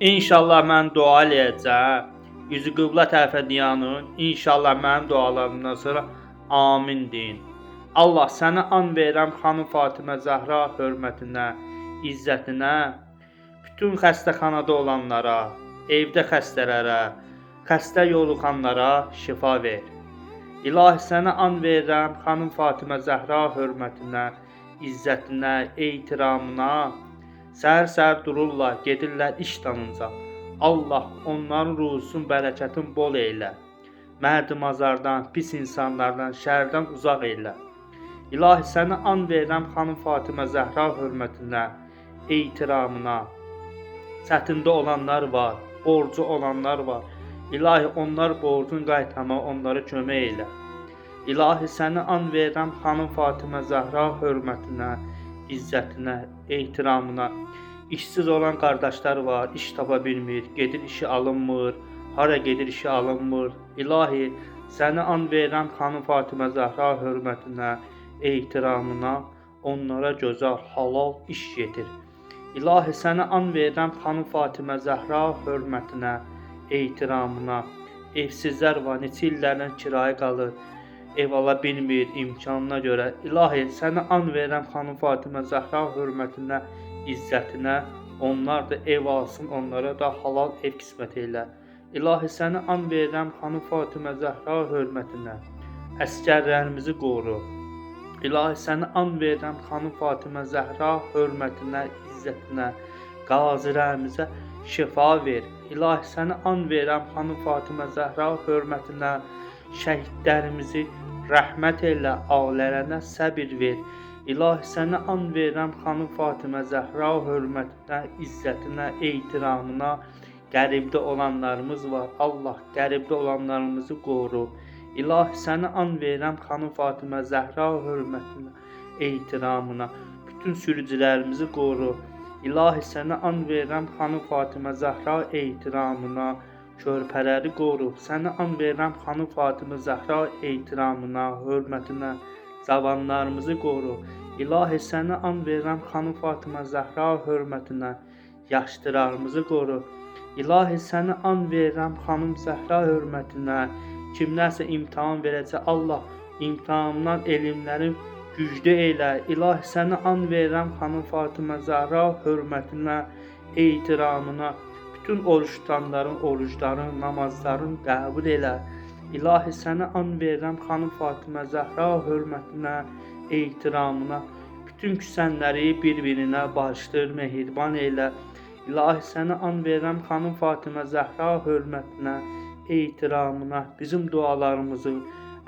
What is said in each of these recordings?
İnşallah mən dua eləyəcəm. Üzü qiblə tərəfə dayanın. İnşallah mənim dualarımdan sonra amin deyin. Allah sənə an verirəm xanım Fatimə Zəhra hörmətinə, izzətinə, bütün xəstəxanada olanlara, evdə xəstələrə, xəstə yoluxanlara şifa ver. İlahi sənə an verirəm xanım Fatimə Zəhra hörmətinə, izzətinə, ehtiramına. Səhər-səhər dururlar, gedirlər iş dalınca. Allah onların ruhusun bərəkətin bol eylə. Mərdimazardan, pis insanlardan, şərdən uzaq eylə. İlahi sənə an verirəm xanım Fatimə Zəhra hörmətinə, ehtiramına. Çətində olanlar var, borcu olanlar var. İlahi onlar borcun qaytarmağa onlara kömək eylə. İlahi sənə an verirəm xanım Fatimə Zəhra hörmətinə, izzətinə, ehtiramına. İşsiz olan qardaşlar var, iş tapa bilmir, gedir işi alınmır, hara gedir işi alınmır. İlahi sənə an verirəm xanım Fatimə Zəhra hörmətinə, ehtiramına, onlara gözəl, halal iş yetir. İlahi sənə an verirəm xanım Fatimə Zəhra hörmətinə, ehtiramına. Evsizlər var, neçə illərdən kirayə qalır, ev ala bilmir imkanına görə. İlahi sənə an verirəm xanım Fatimə Zəhra hörmətinə, izzətinə, onlar da ev alsın, onlara da halal ev qismət eylə. İlahi sənə an verirəm xanım Fatimə Zəhra hörmətinə, əsgərlərimizi qoru. İlahi sənə an verirəm xanım Fatimə Zəhra hörmətinə, izzətinə, qazilərimizə şifa ver. İlahi sənə an verirəm xanım Fatimə Zəhra hörmətinə, şəhidlərimizi rəhmət elə, ailələrinə səbir ver. İlahi sənə an verirəm xanım Fatimə Zəhra hörmətinə, izzətinə, ehtiramına. Qəribdə olanlarımız var. Allah qəribdə olanlarımızı qoru. İlahi sənə an verirəm xanım Fatimə Zəhra hörmətinə, ehtiramına. Bütün sürücülərimizi qoru. İlahi sənə an verirəm xanım Fatimə Zəhra ehtiramına. Körpələri qoru. Sənə an verirəm xanım Fatimə Zəhra ehtiramına, hörmətinə. Cavanlarımızı qoru. İlahi sənə an verirəm xanım Fatimə Zəhra hörmətinə. Yaşlılarımızı qoru. İlahi sənə an verirəm xanım Zəhra hörmətinə. Kimlərsə imtahan verəcək, Allah imtahandan elmlərin güclü eylə. İlahi sənə an verirəm xanım Fatimə Zəhra hörmətinə, ehtiramına. Bütün oruç tutanların orucların, namazların qəbul elə. İlahi sənə an verirəm xanım Fatimə Zəhra hörmətinə, ehtiramına. Bütün küsənləri bir-birinə barışdır, mehriban eylə. İlahi sənə an verirəm xanım Fatimə Zəhra hörmətinə, ehtiramına. Bizim dualarımızı,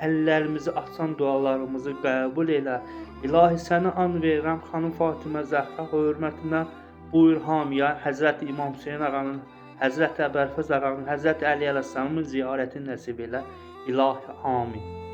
əllərimizi açan dualarımızı qəbul elə. İlahi sənə an verirəm xanım Fatimə Zəhra hörmətinə. Buyur hamıya Həzrəti İmam Hüseyn ağanın, Həzrəti Əbülfəz ağanın, Həzrəti Əli əleyhissalamın ziyarətini nəsib elə. İlahi amin.